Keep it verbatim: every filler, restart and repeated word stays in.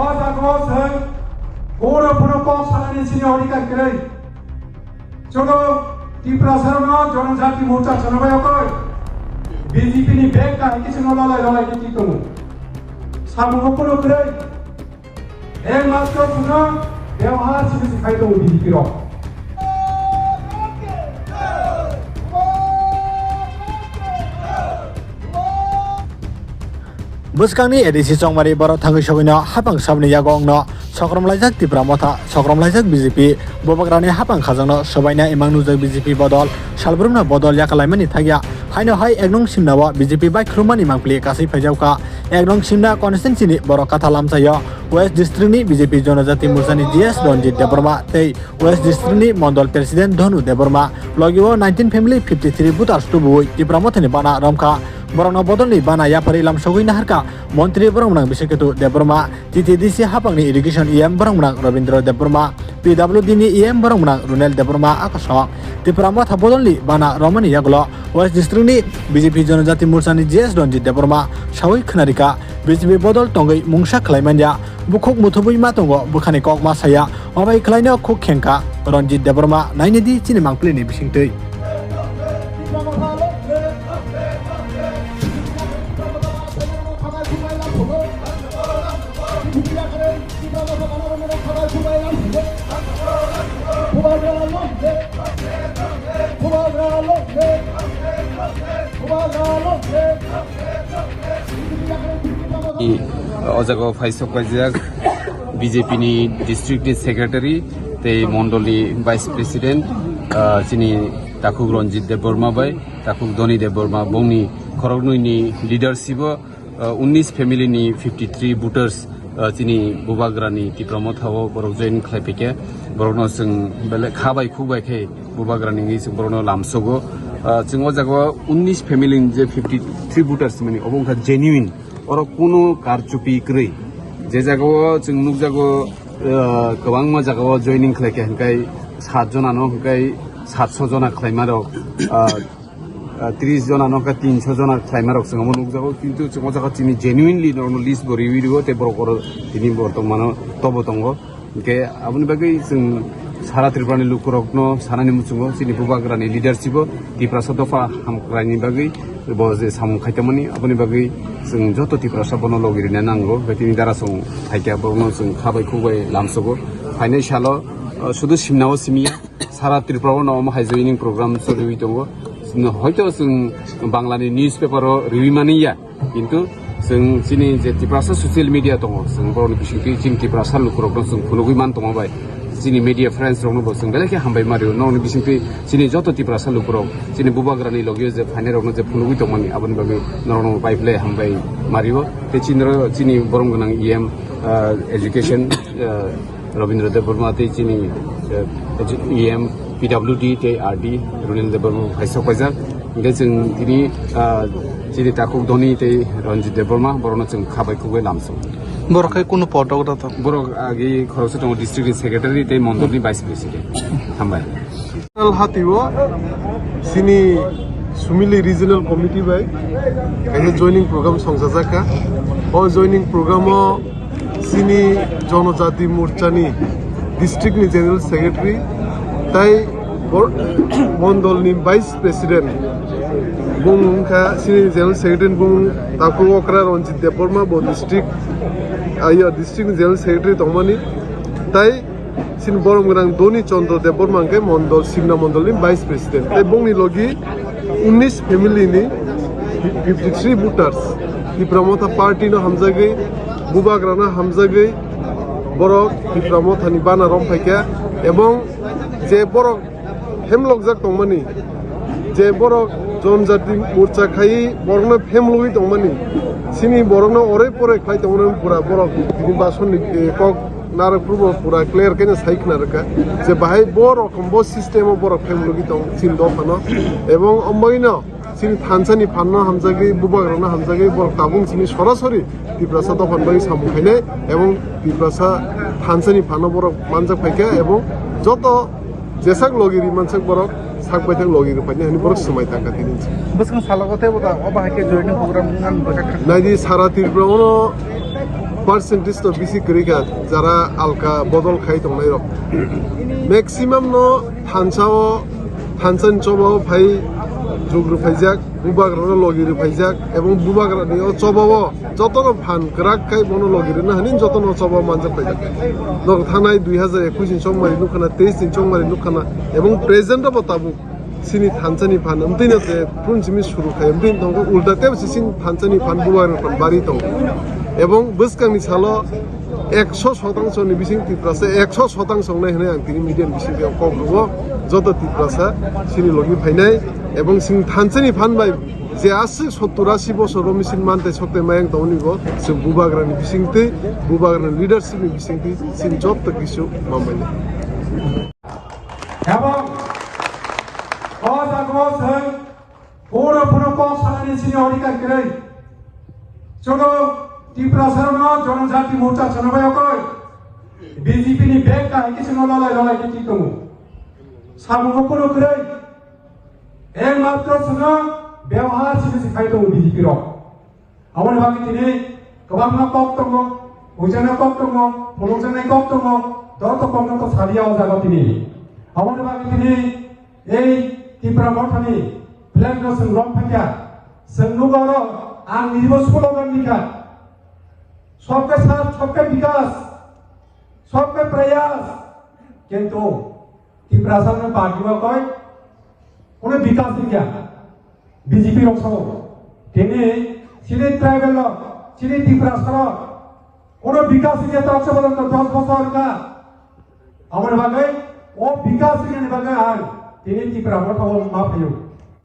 O jaga o chwng koro phano kok sanani chini odhikar kwrwi. Joto Tiprasarokno Jonojati Morcha chwngno bai okoi B J P ni bag kahai khe chwngno lolai lolai khe twi tongo. Samungno phano kwrwi. Ekmatro chwngno byabohar simi se khai tongo B J P rok. Bwskangni A D C chongmari borok thangwi sogwino hapang sabni yago wngno sokromlaijak Tipra Motha, sokromlaijak B J P, bubagrani hapang khajangno sobaina imang nujak B J P bodol, salbrumno bodol yakalaimani thakya. Haino hai ek nung simnao B J P bai khulumani mangpili kasui phaijakha. Ek nung simna constituency ni borok katha lamsaio West District ni B J P Jonojati Morcha ni G S Ranjit Debbarma tei West District ni Mondol President Dhonu Debbarma, logi o nineteen family fifty three voters tubuwi Tipra Mothani bana romkha. Borokno bodolni bana yapharwi lamsogwi naharkha Montri Boromnang Biswaketu Debbarma, T T D C hapangni Education E M Boromnang Robindra Debbarma, P W D ni E M Boromnang Runel Debbarma, akosong Tipra Motha bodolni bana romani yagulo West District ni B J P Jonojati Morcha ni G S Ranjit Debbarma sawi khwnarikha, B J P bodol tongwi mungsa khlai manya. Bukhuk muthubwi ma tongo, bwkhani kok ma saya. Obai khlaino khuk khengkha Ranjit Debbarma, nainidi chini mangpili ni bisingtwi. O jaga o phai sok paijak B J P ni district ni secretary tei mondol ni vice president, ah, chini takhuk Ranjit Debbarma bai takhuk Dhoni Debbarma, bongni khoroknwi ni leadership o, ah, unnish family ni fifty three voters, ah, chini bubagrani Tipra Motha o borok join khlai phaikhe, borokno chwng belai kha bai khuk bai khe bubagrani wngwi chwng borokno lamsogo. Ah, chwng o jaga o unnish family ni je fifty three voters mani obo wngkha genuine, oro kunu karchupi kwrwi. Je jaga o chwng nukjago, ah, kwbangma jaga o joining khlai khe hwnkhe sat jona no hwnkhe satso jona khlaima rok, ah, ah, tris jona no hwnkhe tinso jona khlaima rok chwng omo nukjago, kintu chwng o jaga chini genuinely norokno list bo riwi rwo tei borok oro tini bortomano tobo tongo. Hwnkhe aboni bagwi chwng sara Tripura ni lukurokno sanani muchungo chini bubagrani leadership o Tiprasa dopha hamkraini bagwi bo je samung khaitongmani, aboni bagwi chwng joto Tiprasa bono logi rina nango. Hwnkhe tini dara chwng phaikha, borokno chwng kha bai khuk bai lamsogo. Phainai salo, ah, sudu simnao simiya, sara Tripura o no omo hai joining program choliwi tongo. Hoito chwng Bangla ni newspaper o riwi mani ya, kintu chwng chini je Tiprasa social media tongo, chwng borokni bisingtwi chini Tiprasa lukurokno chwng phunugwi man tongma bai chini media friends rokno bo chwng belai khe hambai ma rio. Nokni bisingtwi chini joto Tiprasa lukurok chini bubagrani logio je phainai rokno je phunugwi tongmani, aboni bagwi norokno bai phle hambai ma rio. Tei chini ro-, chini borom gwnang E M, ah, education, ah, Rabindra Debbarma tei chini, eh, E M P W D tei R D Runil Debbarma hai sok paijak. Hingke chwng tini, ah, chini takhuk Dhoni tei Ranjit Debbarma borokno chwng kha bai khuk bai lamsong. Borok hai kunu podo gra to? Borok agi khoroksa tongo district ni secretary tei mondol ni vice president. Hambai. Hati o chini Sumili Regional Committee bai kaisa joining program songchajakha. O joining program o chini Jonojati Morcha ni district ni General Secretary tai bor-, mondol ni Vice President bung wngkha chini General Secretary bung takhuk okra Ranjit Debbarma bo district, ayo district ni General Secretary tongmani tai chini borom gwnang Dhoni Chandra Debbarma hwnkhe mondol, Simna mondol ni Vice President. Tai bongni logi unnish family ni fifty three voters Tipra Motha party no hamjagwi, bubagra no hamjagwi borok Tipra Motha ni bana rom phaikha, ebong je borok hemlokjak tongmani, je borok Jonojati Morcha khai borokno hemlogwi tongmani, chini borokno oroi poroi khlai tongmani pura borok tini basonni, eh, kok narwk phuru bo pura clear khe no sai khna rwkha je bahai bo rokom bo system o borok hemlogwi tong chini dophano, ebong omboino chini thansa ni phan no hamjagwi, bubagra no hamjagwi borok tabuk chini sorasori Tiprasa dophani bagwi samung khainai ebong Tiprasa thansa ni phan no borok manjak phaikha ebong joto jesak logi ri mansak borok sak baithak logi ri phainai hwnwi borok swmai tangkha tini. Bwskang salo tei bo da obo hai khe joining program wngmani bwkha kha. Naidi sara Tripura o no Percentage to bisi kwrwi kha, jara alka bodol khai tongnai rok. Maximum no thansa o, thansa ni choba o phai jug rwphaijak, bubagra no logi rwphaijak, ebong bubagra ni o choba o joto no phan kwrak khai bono logi rwna hani joto no choba o manjak paijak. Nok thanai dui hazar ekush ni chongmari nukha na, teis ni chongmari nukha na, ebong present o bo tabuk chini thansa ni phan, amtwi no je phun simi suru khai, amtwi tongo ulta tebo se chini thansa ni phan bubagra ni phan bari tongo. Ebong bwskang ni salo ekso shotangso ni bising Tiprasa ekso shotangso wngnai hwnwi ang tini media ni bising twi kok rwo. Joto Tiprasa chini logi phainai ebong chini thansa ni phan bai je aswk sottur ashi bosor o misil mantai soktai mayang tongoni bo chwng bubagra ni bising twi, bubagra ni leadership ni bising twi chini joto kisu mambainai. Ebong o jaga o chwng kunu phano kok sanani chini odhikar kwrwi. Chwngno Tiprasarokno Jonojati Morcha chwngno bai okoi B J P ni bag kahai khe chwngno lolai lolai khe tik tongo. Samungo kunu kwrwi. Ekmatro chwngno byabohar simi se khai tongo B J P rok. Aboni bagwi tini kwbangma kok tongo, huijaknai kok tongo, phunukjaknai kok tongo, joto kokno to saliya o jaga tini. Aboni bagwi tini ei Tipra Mothani flag no chwng rom phaikha, chwng nukha oro ang nibo slogan nikha, "Sabka saath, sabka vikas, sabka prayas." Kintu Tiprasa no party o koi kono vikas wngya. B J P rok sao. Tini chini tribal rok, chini Tiprasa rok kono vikas wngya, tak se bolang to dos bosor ka. Aboni bagwi o vikas wngya ni bagwi ang tini Tipra Motha o ma phaio.